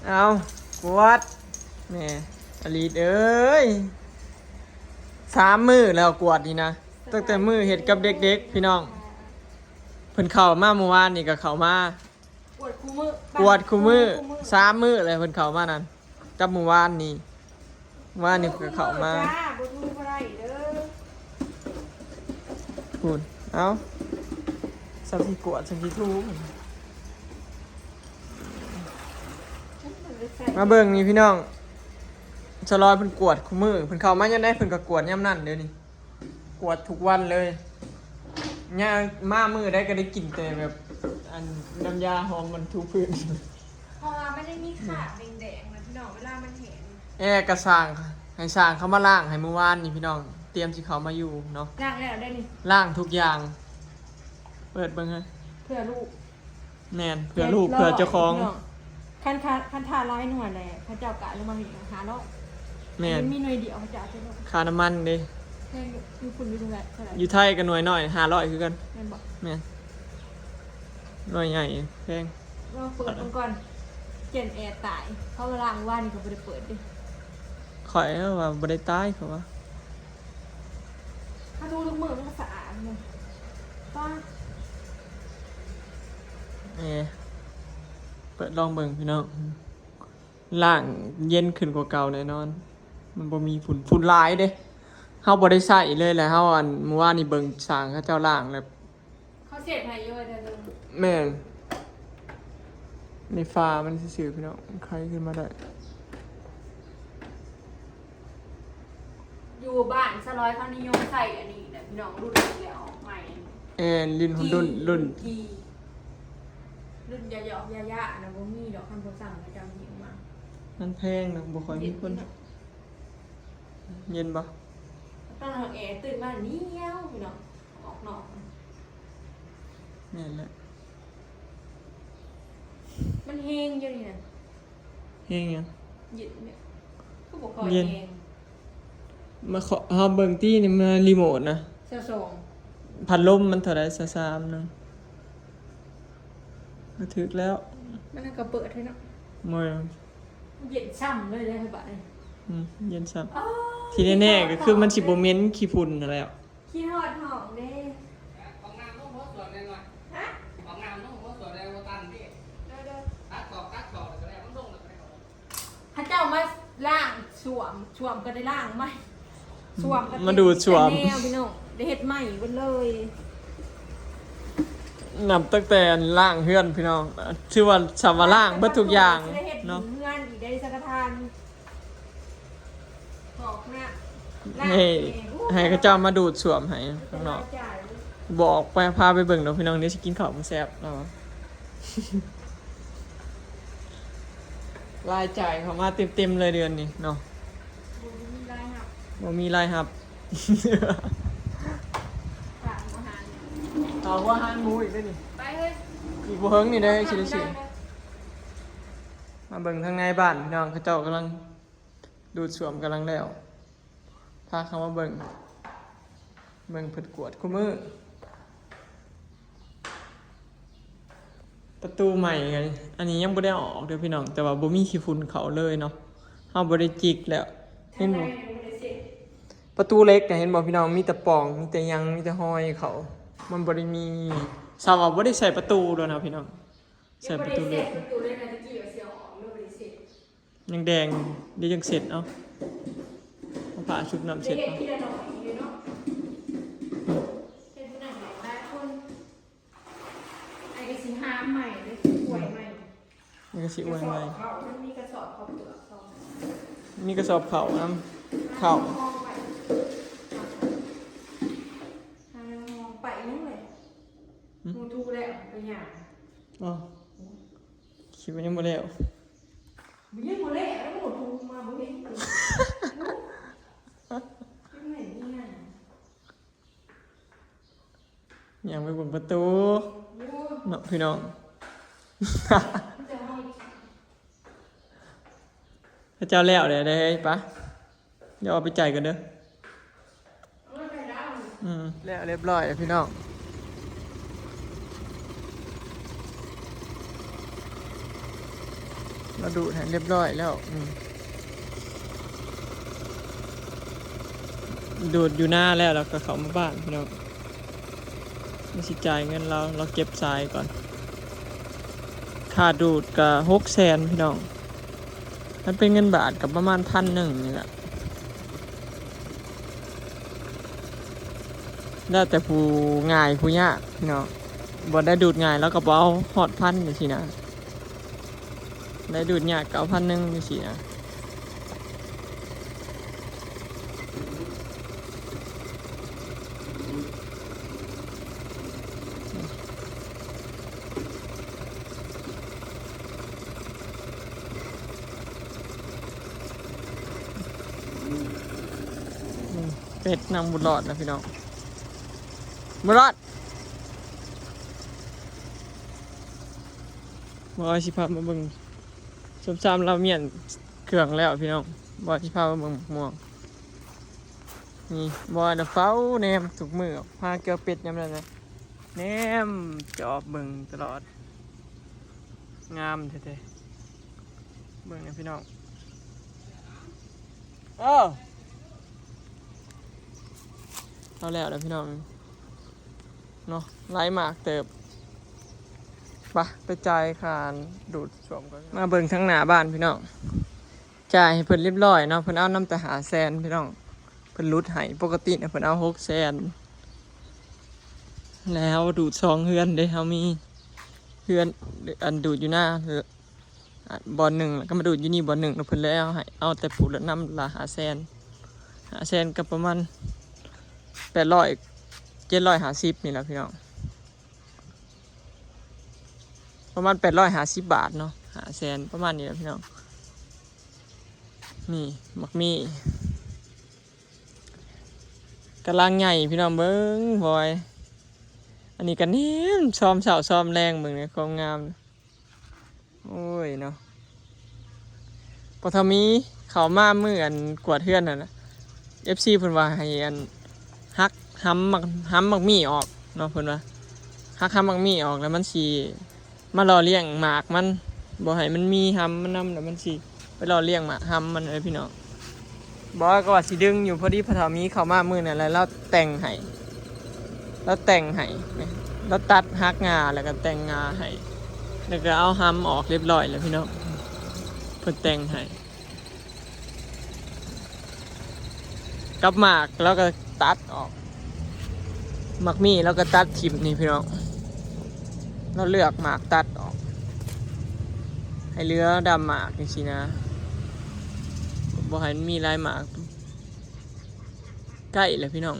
ເອົາ ກວດ ແມ່ອາລີດເອີຍ ສາມມື້ແລ້ວກວດນີ້ນະ ຕັ້ງແຕ່ມື້ເຮັດກັບເດັກໆ ພີ່ນ້ອງ ເພິ່ນເຂົ້າມາມື້ວານນີ້ກໍເຂົ້າມາ ກວດຄູ່ມື້ ກວດຄູ່ມື້ ສາມມື້ແລ້ວເພິ່ນເຂົ້າມານັ້ນ ກັບມື້ວານນີ້ ວານນີ້ກໍເຂົ້າມາ ບໍ່ຖືບໍ່ໄດ້ເດີ ພຸ້ນ ເອົາ ສ່ຳຊິກວດ ສ່ຳຊິຖູ ມາເບິ່ງນີ້ພີ່ນ້ອງ ສະລອຍເພິ່ນກວດຄູ່ມື້ ເພິ່ນເຂົ້າມາຍາມໃດເພິ່ນກໍກວດຍາມນັ້ນເດ້ນີ້ ກວດທຸກວັນເລີຍ ຍາມມາມື້ໃດກໍໄດ້ກິນແຕ່ແບບ ອັນ ນ້ຳຢາຫອມມັນຖູພື້ນ ເພາະວ່າມັນຍັງມີຄາບແດງໆນະພີ່ນ້ອງ ເວລາມັນແຫ້ງ ແອ ກະສ້າງ ໃຫ້ຊ່າງເຂົາມາລ້າງໃຫ້ມື້ວານນີ້ພີ່ນ້ອງ ຕຽມຊິເຂົ້າມາຢູ່ເນາະ ລ້າງແລ້ວໄດ໋ນີ້ ລ້າງທຸກຢ່າງ ເປີດເບິ່ງເຮີ້ຍ ເພື່ອລູກ ແມ່ນ ເພື່ອລູກ ເພື່ອເຈົ້າຂອງ ພີ່ນ້ອງ ຄັນ ຄັນ ຄັນຖ້າຫຼາຍໜ່ວຍແຫຼະ ເຂົາເຈົ້າກະລົງມາໃຫ້ຫ້າຮ້ອຍ ແມ່ນ ມັນມີໜ່ວຍດຽວ ເຂົາເຈົ້າເອົາໄປໂລດ ຄ່ານ້ຳມັນເດ້ ແພງຢູ່ ຢູ່ພຸ້ນຢູ່ເທົ່າໃດ ເທົ່າໃດ ຢູ່ໄທກໍໜ່ວຍນ້ອຍ ຫ້າຮ້ອຍຄືກັນ ແມ່ນບໍ່ ແມ່ນ ໜ່ວຍໃຫຍ່ແພງ ລອງເປີດເບິ່ງກ່ອນ ເຢັນແອຕາຍ ເພາະວ່າລ້າງວານນີ້ກໍບໍ່ໄດ້ເປີດເດ້ ຂ້ອຍວ່າບໍ່ໄດ້ຕາຍ ເຂົາວ່າ ຖ້າດູທຸກມື້ມັນກໍສະອາດເນາະ ປ້າ ເອີ ເປີດລອງເບິ່ງພີ່ນ້ອງ ລ້າງເຢັນຂຶ້ນກວ່າເກົ່າແນ່ນອນ ມັນບໍ່ມີຝຸ່ນ ຝຸ່ນຫຼາຍເດ້ ເຮົາບໍ່ໄດ້ໃຊ້ເລີຍແຫຼະ ເຮົາ ອັນ ມື້ວານນີ້ເບິ່ງຊ່າງເຂົາເຈົ້າລ້າງແລ້ວ ເຂົາເຊັດໃຫ້ຢູ່ວ່າຊັ້ນເດີ ແມ່ນ ໃນຝາມັນຊື່ໆ ພີ່ນ້ອງ ໄຂຂຶ້ນມາໄດ້ ຢູ່ບ້ານສະລອຍເຂົານິຍົມໃຊ້ອັນນີ້ແຫຼະພີ່ນ້ອງ ລຸ້ນທີ່ອອກໃໝ່ ແມ່ນ ລຸ້ນ ລຸ້ນ ລຸ້ນ ລຸ້ນຢະໆ ຢະໆ ອັນນັ້ນບໍ່ມີດອກ ຄັນບໍ່ສັ່ງເຂົາເຈົ້າຫິ້ວມາ ມັນແພງນະ ບໍ່ຄ່ອຍມີຄົນ ເຢັນບໍ່? ຕອນເຮົາແອຕື່ນມາໜຽວພີ່ນ້ອງ ອອກນອກ ແມ່ນແຫຼະ ມັນແຮງຢູ່ນີ້ນະ ແຮງຫຍັງ? ເຢັນເນຍ ຄືບໍ່ຄ່ອຍແຮງ ມາເຮົາເບິ່ງຕິ ນີ້ມັນຣີໂມດນະ ຊາວສອງ ພັດລົມມັນເທົ່າໃດ? ຊາວສາມ ໜຶ່ງ ກໍຖືກແລ້ວ ມັນກໍເປີດໃຫ້ເນາະ ໂອ້ຍ ເຢັນຊ່ຳເລີຍເດ້ບາດນີ້ ອືມ ເຢັນຊ່ຳ ທີ່ແນ່ໆ ກໍຄືມັນຊິບໍ່ເໝັນຂີ້ຝຸ່ນຫັ້ນແຫຼະ ຄິດຮອດຫ້ອງເດ້ ອອກນ້ຳລົງຫົວສວນແດ່ໜ່ອຍ ຮະ? ອອກນ້ຳລົງຫົວສວນແດ່ ບໍ່ຕັນເດ້ ເດີໆ ຕັກອອກ ຕັກອອກ ແລ້ວກໍແລ້ວ ມັນລົງແລ້ວກໍແລ້ວ ເຂົາເຈົ້າມາລ້າງສ້ວມ ສ້ວມກໍໄດ້ລ້າງໃໝ່ ສ້ວມກໍ ມາດູດສ້ວມ ແນວ ພີ່ນ້ອງ ໄດ້ເຮັດໃໝ່ເບິດເລີຍ ນັບຕັ້ງແຕ່ລ້າງເຮືອນ ພີ່ນ້ອງ ຖືວ່າ ສຳວ່າລ້າງເບິດທຸກຢ່າງເນາະ ເຮືອນອີກໄດ້ສັງກະທານ ໃຫ້ ໃຫ້ເຂົາເຈົ້າມາດູດສ້ວມໃຫ້ຂ້າງນອກ ບອກໄປ ພາໄປເບິ່ງເນາະພີ່ນ້ອງ ດຽວຊິກິນເຂົ້າບໍ່ແຊບເນາະ ລາຍຈ່າຍເຂົ້າມາເຕັມໆເລີຍເດືອນນີ້ເນາະ ບໍ່ມີລາຍຮັບ ບໍ່ມີລາຍຮັບ ເອົາຫົວຫານໝູອີກເດ້ນີ້ ໄປເຮີ້ຍ ອີກບໍ່ເຫິງນີ້ເດ້ ຊິໄດ້ຊື້ ມາເບິ່ງທາງໃນບ້ານ ພີ່ນ້ອງ ເຂົາເຈົ້າກຳລັງດູດສ້ວມ ກຳລັງແລ້ວ ພາເຂົ້າມາເບິ່ງ ເບິ່ງເພິ່ນກວດຄູ່ມື້ ປະຕູໃໝ່ ອັນນີ້ຍັງບໍ່ໄດ້ເອົາອອກເດີ້ພີ່ນ້ອງ ແຕ່ວ່າບໍ່ມີຂີ້ຝຸ່ນເຂົ້າເລີຍເນາະ ເຮົາບໍ່ໄດ້ຈິກແລ້ວ ເຫັນບໍ່? ປະຕູເຫຼັກນະ ເຫັນບໍ່ພີ່ນ້ອງ? ມີແຕ່ປ່ອງ ມີແຕ່ຫຍັງ ມີແຕ່ຮອຍເຂົ້າ ມັນບໍ່ໄດ້ມີ ຊາວວ່າບໍ່ໄດ້ໃສ່ປະຕູໂດນເນາະພີ່ນ້ອງ. ໃສ່ປະຕູເຫຼັກ ປະຕູເຫຼັກນະ ຕະກີ້ວ່າຊິເອົາອອກ ຫຼືບໍ່ໄດ້ເຊັດ ຍັງແດງ ດຽວຈັ່ງເຊັດເອົາ ເອົາຜ້າຊຸບນ້ຳເຊັດເອົາ ເຮັດທີລະໜ້ອຍຢູ່ເນາະ ເຮັດຜູ້ນັ້ນຫຼາຍຄົນ ໄອ້ກໍຊິຫາມໃໝ່ເດ້ ອວຍໃໝ່ ນີ້ກໍຊິອວຍໃໝ່ ກະສອບເຂົ້າ ມັນມີກະສອບເຂົ້າເປືອກ ມີກະສອບເຂົ້ານຳ ເຂົ້າ ຫາໜຶ່ງຫ່ອໄປ ຫາໜຶ່ງຫ່ອໄປຫຍັງເລີຍ ຫືມ ໝູ່ທຸແລ້ວໄປຫຍັງ ອໍ ຄິດວ່າຍັງບໍ່ແລ້ວ ມັນຍັງບໍ່ແລ້ວ ແລ້ວໝູ່ທຸມາບໍ່ເຫັນ ຍັງໄປເບິ່ງປະຕູ ໂອ້ຍ ເນາະພີ່ນ້ອງ ເຂົາເຈົ້າແລ້ວແລ້ວເດ້ ໄປ ດຽວເອົາໄປຈ່າຍກ່ອນເດີ ອືມ ແລ້ວຮຽບຮ້ອຍແລ້ວພີ່ນ້ອງ ລາດູດໃຫ້ຮຽບຮ້ອຍແລ້ວ. ອືມ ດູດຢູ່ນາແລ້ວ ລາວກໍເຂົ້າມາບ້ານພີ່ນ້ອງ. ມາຊິຈ່າຍເງິນລາວ ລາວເກັບສາຍກ່ອນ. ຄ່າດູດກໍຫົກແສນພີ່ນ້ອງ. ຄັນເປັນເງິນບາດກໍປະມານພັນໜຶ່ງນີ້ແຫຼະ. ແລ້ວແຕ່ຜູ້ງ່າຍຜູ້ຍາກພີ່ນ້ອງ. ບໍ່ໄດ້ດູດງ່າຍ ລາວກໍບໍ່ເອົາຮອດພັນຈັ່ງຊີ້ນະ. ໄດ້ດູດຍາກເກົ້າພັນໜຶ່ງຈັ່ງຊີ້ນະ. ເປັດນຳບຸນລອດນະພີ່ນ້ອງ. ບຸນລອດ ບໍ່ຊິພາມາເບິ່ງ ສົມສາມລາວມ້ຽນເຄື່ອງແລ້ວພີ່ນ້ອງ. ບໍ່ຊິພາມາເບິ່ງໝາກມ່ວງ. ນີ້ບໍ່ນະ ເຝົ້າແນມທຸກມື້ ຫາກ່ຽວເປັດຍາມນັ້ນນະ ແນມຈອບເບິ່ງຕະຫຼອດ. ງາມແທ້ໆ ເບິ່ງນະພີ່ນ້ອງ. ເອີ ເອົາແລ້ວລະພີ່ນ້ອງເນາະ ຫຼາຍໝາກເຕີບ. ໄປ ໄປຈ່າຍຄ່າດູດຊວມກ່ອນ. ມາເບິ່ງທາງໜ້າບ້ານພີ່ນ້ອງ. ຈ່າຍໃຫ້ເພິ່ນຮຽບຮ້ອຍເນາະ. ເພິ່ນເອົານຳແຕ່ຫ້າແສນພີ່ນ້ອງ. ເພິ່ນຫຼຸດໃຫ້ ປົກກະຕິນະເພິ່ນເອົາຫົກແສນ. ແລ້ວດູດສອງເຮືອນເດ້ ເຮົາມີເຮືອນ ອັນ ດູດຢູ່ໜ້າ ອ່າ ບ່ອນໜຶ່ງ ແລ້ວກໍມາດູດຢູ່ນີ້ບ່ອນໜຶ່ງ ແລ້ວເພິ່ນເລີຍເອົາໃຫ້ ເອົາແຕ່ຜູ້ລະນຳລະຫ້າແສນ ຫ້າແສນກໍປະມານແປດຮ້ອຍ ເຈັດຮ້ອຍຫ້າສິບນີ້ແຫຼະພີ່ນ້ອງ. ປະມານແປດຮ້ອຍຫ້າສິບບາດເນາະ ຫ້າແສນ ປະມານນີ້ແຫຼະພີ່ນ້ອງ. ນີ້ໝາກມີ້ກຳລັງໃຫຍ່ພີ່ນ້ອງ ເບິ່ງບອຍ. ອັນນີ້ກໍແນມຊອມເຊົ້າຊອມແລງ ເບິ່ງໃນຄວາມງາມ. ໂອ້ຍເນາະ ພໍ່ເຖົ້າມີເຂົ້າມາມື້ອັນກວດເຮືອນຫັ້ນນະ ເອັຟຊີເພິ່ນວ່າໃຫ້ອັນຫັກຫຳໝາກ ຫຳໝາກມີ້ອອກເນາະ. ເພິ່ນວ່າຫັກຫຳໝາກມີ້ອອກ ແລ້ວມັນຊິມາຫຼໍ່ລ້ຽງໝາກມັນ ບໍ່ໃຫ້ມັນມີຫຳມັນນຳ ແລ້ວມັນຊິໄປຫຼໍ່ລ້ຽງໝາກຫຳມັນເດ້ພີ່ນ້ອງ. ບອຍກໍວ່າຊິດຶງຢູ່ ພໍດີພໍ່ເຖົ້າມີເຂົ້າມາມື້ນັ້ນ ແລ້ວລາວແຕ່ງໃຫ້ ລາວແຕ່ງໃຫ້ ລາວຕັດຫັກງ່າ ແລ້ວກໍແຕ່ງງ່າໃຫ້ ແລ້ວກໍເອົາຫຳອອກຮຽບຮ້ອຍແລ້ວພີ່ນ້ອງ. ເພິ່ນແຕ່ງໃຫ້ ກັບໝາກລາວກໍຕັດອອກ ໝາກມີ້ລາວກໍຕັດຖິ້ມນີ້ພີ່ນ້ອງ. ລາວເລືອກໝາກຕັດອອກ ໃຫ້ເຫຼືອດຳໝາກຈັ່ງຊີ້ນະ ບໍ່ໃຫ້ມັນມີຫຼາຍໝາກ. ໃກ້ແລ້ວພີ່ນ້ອງ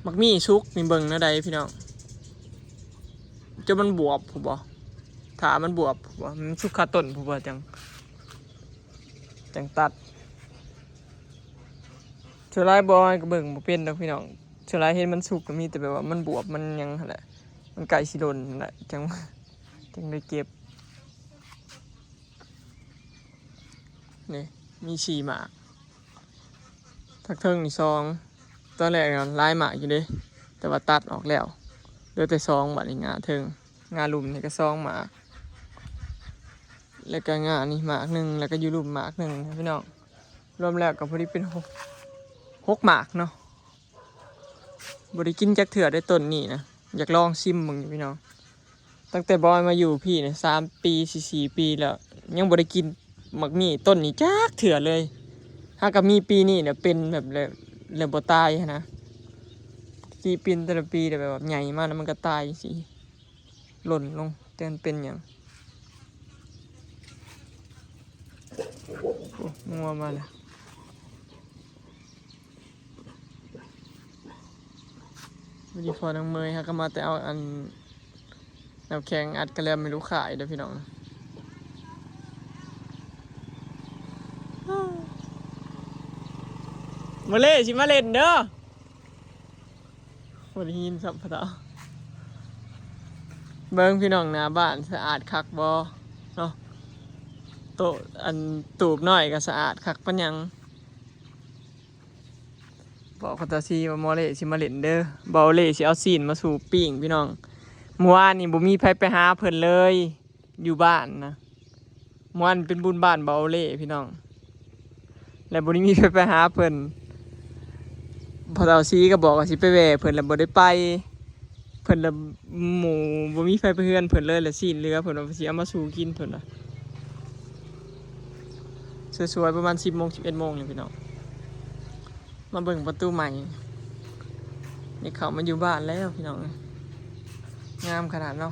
ໝາກມີ້ສຸກນີ້ເບິ່ງແນວໃດພີ່ນ້ອງ ຈົນມັນບວບພຸ້ນບໍ ຖ້າມັນບວບພຸ້ນບໍ ມັນສຸກຄາຕົ້ນພຸ້ນບໍ ຈັ່ງ ຈັ່ງຕັດ. ສ່ວນຫຼາຍບໍ່ ກໍເບິ່ງບໍ່ເປັນດອກພີ່ນ້ອງ. ສ່ວນຫຼາຍເຫັນມັນສຸກກໍມີແຕ່ແບບວ່າມັນບວບມັນຫຍັງຫັ້ນແຫຼະ ມັນໃກ້ຊິຫຼົ່ນຫັ້ນແຫຼະ ຈັ່ງ ຈັ່ງໄດ້ເກັບ. ນີ້ມີສີ່ໝາກ ທາງເທິງນີ້ສອງ ຕອນແລກນະຫຼາຍໝາກຢູ່ເດ້ ແຕ່ວ່າຕັດອອກແລ້ວ ເຫຼືອແຕ່ສອງ. ບາດນີ້ງ່າເທິງ ງ່າລຸ່ມນີ້ກໍສອງໝາກ ແລ້ວກໍງ່ານີ້ໝາກໜຶ່ງ ແລ້ວກໍຢູ່ລຸ່ມໝາກໜຶ່ງພີ່ນ້ອງ. ລວມແລ້ວກໍພໍດີເປັນຫົກ ຫົກໝາກເນາະ. ບໍ່ໄດ້ກິນຈັກເທື່ອເດ້ຕົ້ນນີ້ນະ ຢາກລອງຊິມເບິ່ງຢູ່ພີ່ນ້ອງ. ຕັ້ງແຕ່ບອຍມາຢູ່ພີ້ນະ ສາມປີ ຊິສີ່ປີແລ້ວ ຍັງບໍ່ໄດ້ກິນໝາກມີ້ຕົ້ນນີ້ຈັກເທື່ອເລີຍ. ຫາກະມີປີນີ້ແຫຼະ ເປັນແບບ ແລ້ວ ແລ້ວບໍ່ຕາຍຫັ້ນນະ. ປະກະຕິເປັນແຕ່ລະປີແລ້ວ ແບບວ່າໃຫຍ່ມາແລ້ວມັນກໍຕາຍຈັ່ງຊີ້ ຫຼົ່ນລົງ ແຕ່ມັນເປັນຫຍັງ. ໂອ້ ງົວມາແລ້ວ. ມື້ນີ້ພໍ່ນາງເມຍ ເຮົາກໍມາແຕ່ເອົາອັນ ນ້ຳແຂງອັດກະແລັມໃຫ້ລູກຄ້າອີກເດີພີ່ນ້ອງ. ມາເລ ຊິມາເລ່ນເດີ. ບໍ່ໄດ້ຍິນຊ້ຳພະເຖົ້າ. ເບິ່ງພີ່ນ້ອງ ໜ້າບ້ານສະອາດຄັກບໍ່ເນາະ. ໂຕະ ອັນ ຕູບນ້ອຍກໍສະອາດຄັກປານຫຍັງ. ບອກພໍ່ຕາຊີວ່າໝໍເລຊິມາຫຼິ້ນເດີ ໝໍເລຊິເອົາຊີ້ນມາສູ່ປີ້ງພີ່ນ້ອງ. ມື້ວານນີ້ບໍ່ມີໃຜໄປຫາເພິ່ນເລີຍ ຢູ່ບ້ານນະ. ມື້ວານເປັນບຸນບ້ານເບົາເລ່ພີ່ນ້ອງ ແລະບໍ່ໄດ້ມີໃຜໄປຫາເພິ່ນ. ພໍ່ເຖົ້າສີກໍບອກວ່າຊິໄປແວ່ເພິ່ນ ແລະບໍ່ໄດ້ໄປ. ເພິ່ນລະ ໝູ່ບໍ່ມີໃຜໄປເຮືອນເພິ່ນເລີຍ ລະຊີ້ນເຫຼືອເພິ່ນວ່າຊິເອົາມາສູ່ກິນເພິ່ນວ່າ. ສວຍໆ ປະມານສິບໂມງ ສິບເອັດໂມງນີ້ພີ່ນ້ອງ ມາເບິ່ງປະຕູໃໝ່. ນີ້ເຂົ້າມາຢູ່ບ້ານແລ້ວພີ່ນ້ອງ ງາມຂະໜາດເນາະ.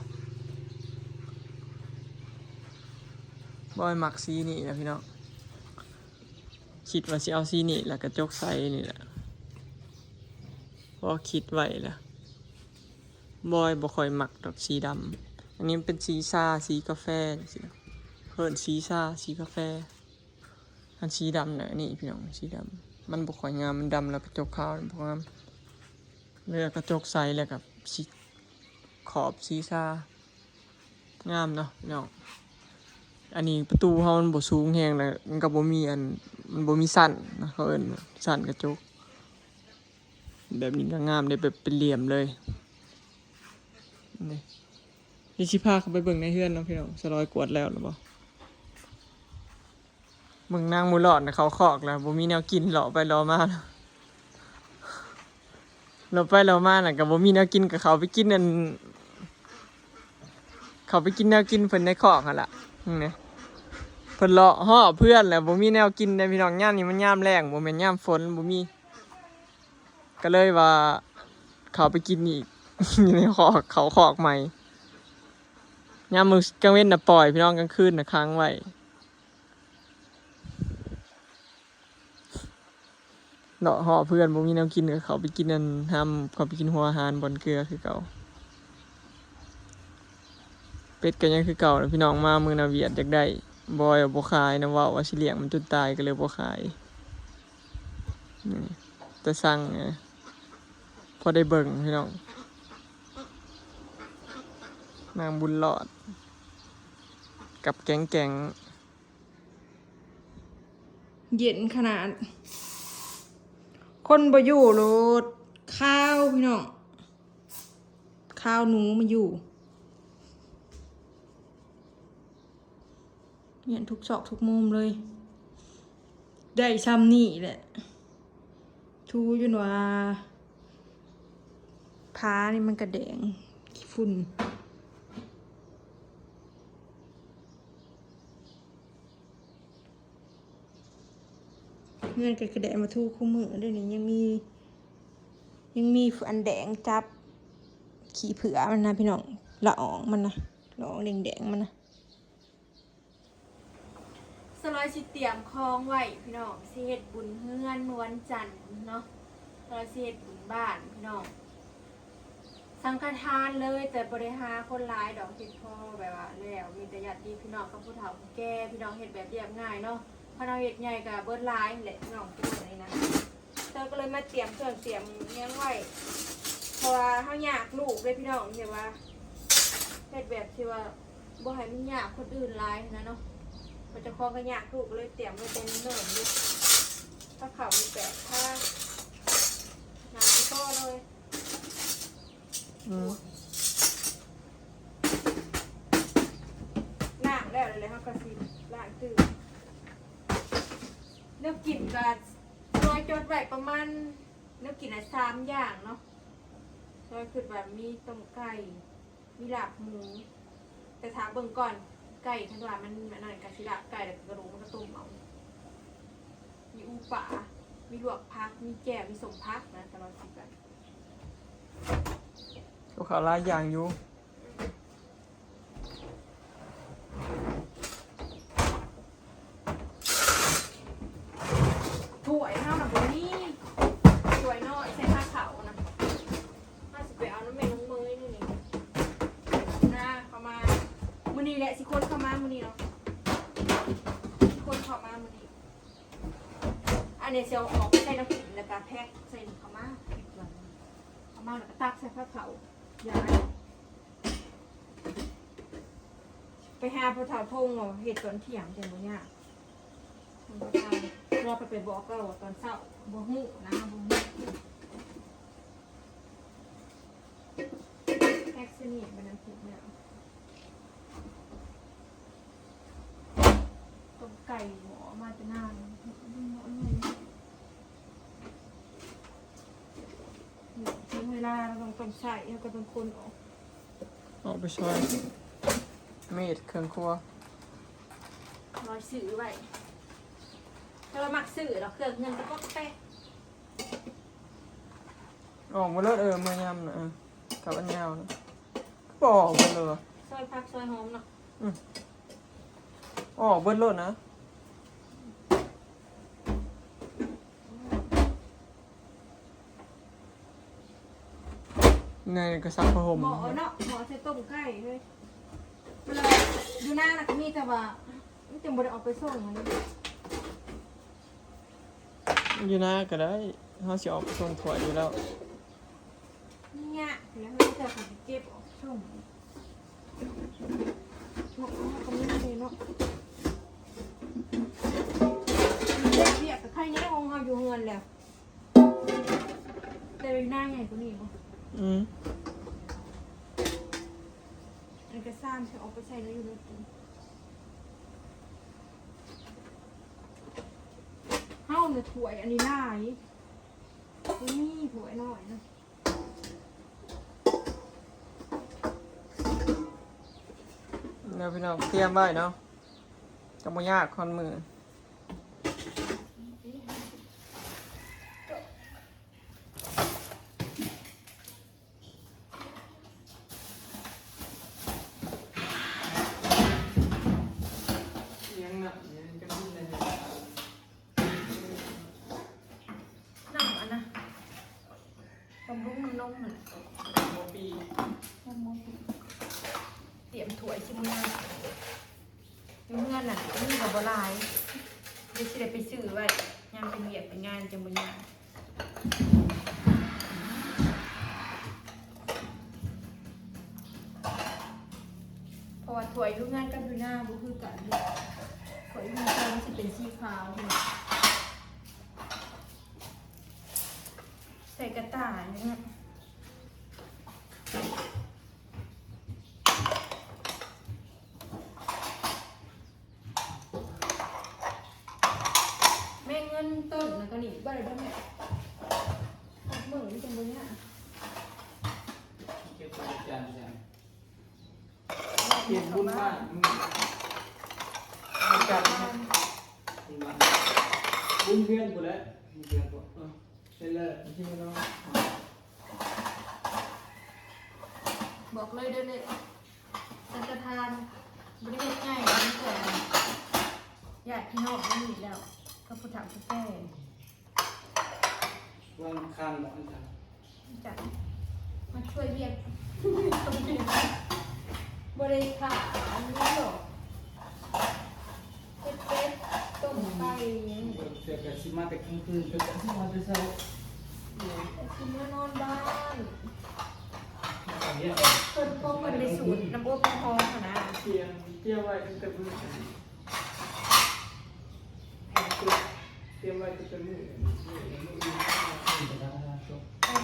ບອຍມັກສີນີ້ແຫຼະພີ່ນ້ອງ ຄິດວ່າຊິເອົາສີນີ້ ແລ້ວກະຈົກໃສນີ້ແຫຼະ ພໍຄິດໄວ້ລະ. ບອຍບໍ່ຄ່ອຍມັກດອກສີດຳ. ອັນນີ້ມັນເປັນສີຊາ ສີກາແຟຈັ່ງຊີ້ນະ ເອີ້ນສີຊາ ສີກາແຟ. ອັນສີດຳນະ ອັນນີ້ພີ່ນ້ອງ ສີດຳມັນບໍ່ຄ່ອຍງາມ ມັນດຳແລ້ວກະຈົກຂາວບໍ່ງາມ ເລີຍກະຈົກໃສ ແລ້ວກະສີຂອບສີຊາ ງາມເນາະພີ່ນ້ອງ. ອັນນີ້ປະຕູເຮົາມັນບໍ່ສູງແຮງ ແລ້ວມັນກໍບໍ່ມີອັນ ມັນບໍ່ມີຊັ້ນນະ ເຂົາເອີ້ນຊັ້ນກະຈົກ. ແບບນີ້ກໍງາມເດ້ ແບບເປັນຫຼ່ຽມເລີຍ. ນີ້ ນີ້ຊິພາເຂົ້າໄປເບິ່ງໃນເຮືອນເນາະພີ່ນ້ອງ. ສະລອຍກວດແລ້ວຫຼືບໍ່? ເບິ່ງນາງໝູຫຼອດນະ ເຂົ້າຄອກແລ້ວ ບໍ່ມີແນວກິນ ເລາະໄປເລາະມາ ເລາະໄປເລາະມານະ ກໍບໍ່ມີແນວກິນ ກໍເຂົ້າໄປກິນອັນ ເຂົ້າໄປກິນແນວກິນເພິ່ນໃນຄອກຫັ້ນລະ. ນີ້ ເພິ່ນເລາະຮອບເຮືອນແລ້ວ ບໍ່ມີແນວກິນເດ້ພີ່ນ້ອງ. ຍາມນີ້ມັນຍາມແລ້ງ ບໍ່ແມ່ນຍາມຝົນ ບໍ່ມີ ກໍເລີຍວ່າເຂົ້າໄປກິນອີກ ຢູ່ໃນຄອກ ເຂົ້າຄອກໃໝ່. ຍາມມື້ກາງເວັນນະປ່ອຍພີ່ນ້ອງ ກາງຄືນນະຂັງໄວ້. ເລາະຮອບເຮືອນ ບໍ່ມີແນວກິນ ກໍເຂົ້າໄປກິນອັນ ຫາເຂົ້າໄປກິນຫົວອາຫານບ່ອນເກືອຄືເກົ່າ. ເປັດກໍຍັງຄືເກົ່າແຫຼະພີ່ນ້ອງ ມາມື້ໜ້າວຽດຢາກໄດ້. ບອຍບໍ່ຂາຍນະ ເວົ້າວ່າຊິລ້ຽງມັນຈົນຕາຍ ກໍເລີຍບໍ່ຂາຍ. ນີ້ ແຕ່ສັ່ງ ພໍໄດ້ເບິ່ງພີ່ນ້ອງ. ນາງບຸນລອດ ກັບແກງແກງ. ເຢັນຂະໜາດ ຄົນບໍ່ຢູ່ໂລດ ຄາວພີ່ນ້ອງ ຄາວໜູມາຢູ່. ເຫັນທຸກຊອກທຸກມຸມເລີຍ ໄດ້ຊ່ຳນີ້ແຫຼະ. ຖູຈົນວ່າຜານີ້ມັນກະແດງຂີ້ຝຸ່ນ. ເຮືອນກໍກະໄດ້ມາຖູຄູ່ມື້ເດ້ນີ້ ຍັງມີ ຍັງມີອັນແດງຈັບຂີ້ເຜືອມັນນະພີ່ນ້ອງ ລະອອງມັນນະ ລະອອງແດງໆມັນນະ. ສະລອຍຊິຕຽມຂອງໄວ້ພີ່ນ້ອງ ຊິເຮັດບຸນເຮືອນມື້ວັນຈັນເນາະ ສະລອຍຊິເຮັດບຸນບ້ານພີ່ນ້ອງ. ສັງຄະທານເລີຍ ແຕ່ບໍ່ໄດ້ຫາຄົນຫຼາຍດອກ ເຮັດພໍແບບວ່າແລ້ວ ມີແຕ່ຍາດຕິພີ່ນ້ອງກັບຜູ້ເຖົ້າຜູ້ແກ່ ພີ່ນ້ອງເຮັດແບບລຽບງ່າຍເນາະ. ຄັນເຮົາເຮັດໃຫຍ່ກໍເບິດຫຼາຍແຫຼະພີ່ນ້ອງ ຄືມື້ນີ້ນະ ເຮົາກໍເລີຍມາຕຽມເຄື່ອງຕຽມຫຍັງໄວ້ ເພາະວ່າເຮົາຍາກລູກເດ້ພີ່ນ້ອງ ທີ່ວ່າເຮັດແບບທີ່ວ່າບໍ່ໃຫ້ມັນຍາກຄົນອື່ນຫຼາຍຫັ້ນນະເນາະ. ເພາະເຈົ້າຂອງກໍຍາກ ລູກກໍເລີຍຕຽມໄວ້ແຕ່ເນີນໆເດ້. ກັບເຂົ້າມີແປດພາ ໜ້າຊິພໍເລີຍ. ອືມ ລ້າງແລ້ວ ແລ້ວເຮົາກໍຊິລ້າງຕື່ມ. ແນວກິນກໍ ສະລອຍຈົດໄວ້ປະມານ ແນວກິນນະສາມຢ່າງເນາະ. ສະລອຍຄິດວ່າມີຕົ້ມໄກ່ ມີລາບໝູ ແຕ່ຖ້າເບິ່ງກ່ອນ ໄກ່ຄັນວ່າມັນອັນນັ້ນກໍຊິລາບໄກ່ ແລ້ວກໍກະດູກມັນກໍຕົ້ມເອົາ. ມີອູປາ ມີລວກຜັກ ມີແຈ່ວ ມີສົ້ມຜັກນະ ສະລອຍຄິດວ່າ ກັບເຂົ້າຫຼາຍຢ່າງຢູ່. ຖ້ວຍເຮົານະບໍ່ມີ ຖ້ວຍນ້ອຍໃສ່ພາເຂົ້ານະ ເຮົາຊິໄປເອົານຳແມ່ນ້ອງເມຍນີ້ນີ້ນະ. ເຂົ້າມາມື້ນີ້ແຫຼະ ຊິຂົນເຂົ້າມາມື້ນີ້ເນາະ ຊິຂົນເຂົ້າມາມື້ນີ້. ອັນນີ້ຊິເອົາອອກໄປໃສ່ນ້ຳກິນ ແລ້ວກະແພັກໃສ່ນີ້ເຂົ້າມາ ເອົາມາແລ້ວກະຕັກໃສ່ພາເຂົ້າ ຢ່າ ໄປຫາພໍ່ເຖົ້າພົງເນາະ ເຮັດຕອນທ່ຽງຈັ່ງບໍ່ຍາກ. ເພາະວ່າໄປບອກລາວຕອນເຊົ້າ ບໍ່ຮູ້ນະ ບໍ່ຮູ້. ແພັກຊະນິດບັນດາເຮັດແລ້ວ. ໃສ່ໝໍ້ມາແຕ່ນານ ເຖິງເວລາເຮົາຕ້ອງ ຕ້ອງໃຊ້ ເຮົາກໍຕ້ອງຄົນອອກ ອອກໄປຊ່ອຍ ມີດເຄື່ອງຄົວ ລອຍຊື້ໄວ້ ແຕ່ວ່າມັກຊື້ດອກ ເຄື່ອງເຮືອນກະປອກກະແປກ ອອກໝົດເລີຍ ເອີ ເມື່ອຍາມນະ ເອີ ກັບອັນຍາວນະ ຄືບໍ່ອອກເບິດເລີຍວະ ຊອຍຜັກຊອຍຫອມເນາະ ອືມ ອອກເບິດໂລດນະ ໃນກະສັບຜ້າຫົ່ມ ໝໍ້ເນາະ ໝໍ້ໃສ່ຕົ້ມໄກ່ເລີຍ ເວລາຢູ່ນານະກະມີ ແຕ່ວ່າມັນຈັ່ງບໍ່ໄດ້ອອກໄປສົ່ງຫັ້ນ ຢູ່ນາກະໄດ້ ເຮົາຊິອອກໄປສົ່ງຖ້ວຍຢູ່ແລ້ວ ຍາກແລ້ວ ເຮົາຈະໄປເກັບອອກສົ່ງ ເນາະ ເຮົາກະມີເດເນາະ ເຮັດວຽກກະໄຄແນ່ ຂອງເຮົາຢູ່ເຮືອນແລ້ວ ແຕ່ຢູ່ນາໃຫຍ່ກວ່ານີ້ບໍ ອືມ ອັນກະຊາມຊິອອກໄປໃສ່ແລ້ວຢູ່ເລີຍ ເຮົານະຖ້ວຍອັນນີ້ຫຼາຍ ບໍ່ມີຖ້ວຍນ້ອຍນະ ແລ້ວພີ່ນ້ອງຕຽມໄວ້ເນາະ ກະບໍ່ຍາກ ຄອນມື້ ຍັງນະ ຍັງຈະກິນໄດ້ ນ້ຳອັນນະ ບຳລຸງນ້ຳນົມຫັ້ນ ຫົວປີ ນ້ຳຫົວປີ ຕຽມຖ້ວຍຊິເມືອ ຢູ່ເຮືອນນັ້ນມີກະບໍ່ຫຼາຍ ດຽວຊິໄດ້ໄປຊື້ໄວ້ ຍາມເປັນວຽກເປັນງານຈັ່ງບໍ່ຍາກ ເພາະວ່າຖ້ວຍຢູ່ເຮືອນກັບຢູ່ນາບໍ່ຄືກັນເດ້ ຖ້ວຍຢູ່ເຮືອນມັນຊິເປັນສີຂາວ ໃສ່ກະຕ່າຢູ່ເນາະ ແມ່ເງິນຕົ້ນນະກະນີ້ ບໍ່ໄດ້ເດີແມ່ ໝົດມື້ນີ້ຈັ່ງບໍ່ຍາກ ເກັບໄວ້ຈານ ເຮັດບຸນບ້ານ ບຸນບ້ານ ບຸນເຮືອນພຸ້ນແຫຼະ ບຸນເຮືອນພຸ້ນ ເອີ ເຮັດແລ້ວຊິມານອນ ບອກເລີຍເດີເລີຍ ສັງກະທານ ບໍ່ໄດ້ເຮັດໃຫຍ່ ມີແຕ່ຍາດພີ່ນ້ອງນີ້ແລ້ວ ກັບຜູ້ເຖົ້າຜູ້ແກ່ ວ່າມັນຄ້າງບໍ່ ອາຈານ ອາຈານ ມາຊ່ວຍວຽກ ບໍ່ໄດ້ຖ້າອັນນີ້ດອກ ເຮັດເປັດ ຕົ້ມໄກ່ຫຍັງ ເພິ່ນກະຊິມາແຕ່ກາງຄືນ ເພິ່ນກະຊິມາແຕ່ເຊົ້າ ກະຊິມານອນບ້ານ ເພິ່ນ ເພິ່ນ ເພິ່ນໄດ້ສູດນຳອົບນຳຮອງຫັ້ນນະ ຕຽມ ຕຽມໄວ້ຕັ້ງແຕ່ມື້ ຕຽມໄວ້ແຕ່ມື້ ມື້ອື່ນ ເພິ່ນ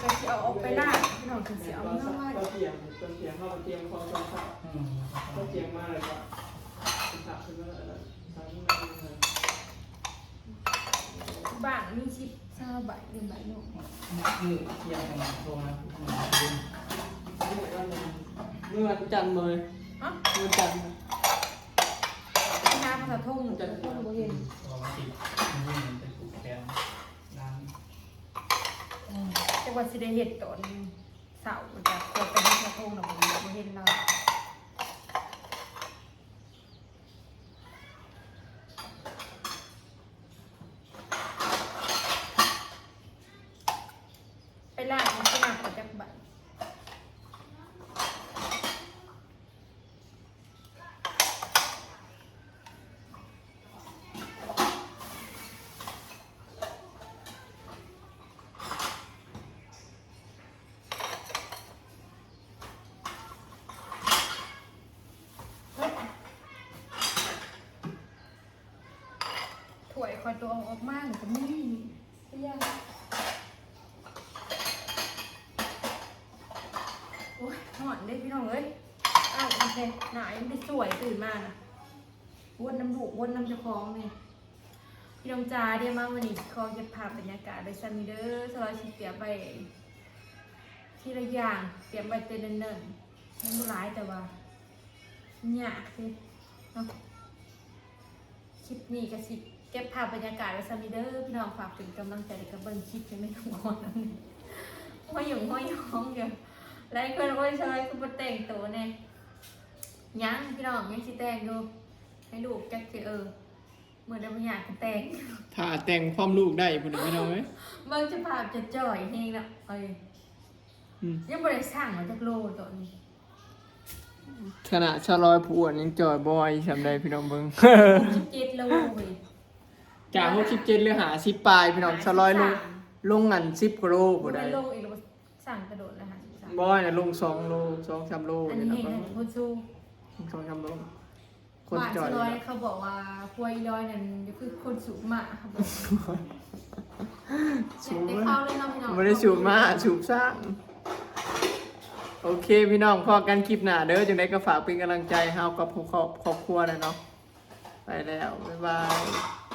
ກະຊິເອົາອອກໄປລ້າງ ພີ່ນ້ອງ ເພິ່ນຊິເອົາເມືອໄວ້ ຕອນຕຽມ ຕອນຕຽມ ເຮົາກະຕຽມເຂົ້າຕອນເຊົ້າ ອືມ ຕອນຕຽມມາແລ້ວກະ ຊິພາຂຶ້ນມາ ເອີ ສັ່ງມາ ບ້ານມີສິບ ຊາວໃບ ເປັນໃບໜຶ່ງ ມື້ທ່ຽງກັນໂທມາ ມື້ວັນຈັນເລີຍ ຮະ ມື້ວັນຈັນ ໄປຫາພະທາດທົ່ງ ພະທາດທົ່ງບໍ່ເຫັນ ອືມ ຈັກວ່າຊິໄດ້ເຮັດຕອນເຊົ້າ ຈັກວ່າໄປຫາພະທາດທົ່ງແລ້ວບໍ່ເຫັນລາວ. ໄປລ້າງມັນຊິໜັກກວ່າຈັກບາດ. ຖ້ວຍຂ້ອຍຕົວເອົາອອກມານີ້ກະມີ ໂອ້ຍ ຮ້ອນເດ້ພີ່ນ້ອງເອີຍ. ອ້າວ ໂອເຄ ໜ້າຍັງໄດ້ສວຍ ຕື່ນມານະ ວົນນຳລູກ ວົນນຳເຈົ້າຂອງນີ້. ພີ່ນ້ອງຈ໋າ ດຽວມາມື້ນີ້ຂໍເກັບພາບບັນຍາກາດໄວ້ຊ່ຳນີ້ເດີ. ສາວລອຍຊິຕຽມໄວ້ທີລະຢ່າງ ຕຽມໄວ້ແຕ່ເນີນໆ ຍັງບໍ່ຫຼາຍ ແຕ່ວ່າຍາກເດ້ເນາະ. ຄລິບນີ້ກໍຊິເກັບພາບບັນຍາກາດໄວ້ຊ່ຳນີ້ເດີພີ່ນ້ອງ. ຝາກເປັນກຳລັງໃຈ ແລ້ວກໍເບິ່ງຄລິບໃຫ້ແມ່ນ້ອງອອນນຳ ຫົວຫຍຸ້ງຫົວຫຍອງຢູ່. ຫຼາຍຄົນ ໂອ້ຍ ສາວລອຍຄືບໍ່ແຕ່ງໂຕແດ່. ຍັງພີ່ນ້ອງ ຍັງຊິແຕ່ງຢູ່ ໃຫ້ລູກຈັກຊິ ເອີ ມື້ໃດບໍ່ຢາກກໍແຕ່ງ. ຖ້າແຕ່ງພ້ອມລູກໄດ້ພຸ້ນນະພີ່ນ້ອງເອີຍ. ເບິ່ງສະພາບຈະຈ່ອຍແຮງເນາະ. ເອີ ອືມ ຍັງບໍ່ໄດ້ຊັ່ງວ່າຈັກໂລຕອນນີ້. ຂະໜາດສາວລອຍຜູ້ອ້ວນຍັງຈ່ອຍບໍ່ໄຫວສ່ຳໃດພີ່ນ້ອງເບິ່ງ. ຫົກສິບເຈັດໂລເວີຍ. ຈາກຫົກສິບເຈັດ ຫຼື ຫ້າສິບປາຍພີ່ນ້ອງ. ສາວລອຍລົງ ຫ້າສິບສາມ ລົງອັນສິບກວ່າໂລ ບໍ່ໄດ້ ບໍ່ໄດ້ລົງອີກແລ້ວ. ຊ່າງກະໂດດລະ ຫ້າສິບສາມ ບໍ່ນະ ລົງສອງໂລ ສອງສາມໂລ. ອັນນີ້ແຮງ ນີ້ນະ ຄົນສູງ ສອງສາມໂລ. ຄົນຈ່ອຍ ບ້ານສາວລອຍເຂົາບອກວ່າ ຜົວອີຫຼອຍນັ້ນກໍຄືຄົນສູບມ້າ. ສູບ ແຕ່ເຂົາເລີຍເນາະພີ່ນ້ອງ ບໍ່ໄດ້ສູບມ້າ ສູບຊ້າງ. ໂອເຄພີ່ນ້ອງ ພໍ້ກັນຄລິບໜ້າເດີ. ຈັ່ງໃດກໍຝາກເປັນກຳລັງໃຈເຮົາກັບຄອບ ຄອບຄົວແດ່ເນາະ. ໄປແລ້ວ ບາຍບາຍ.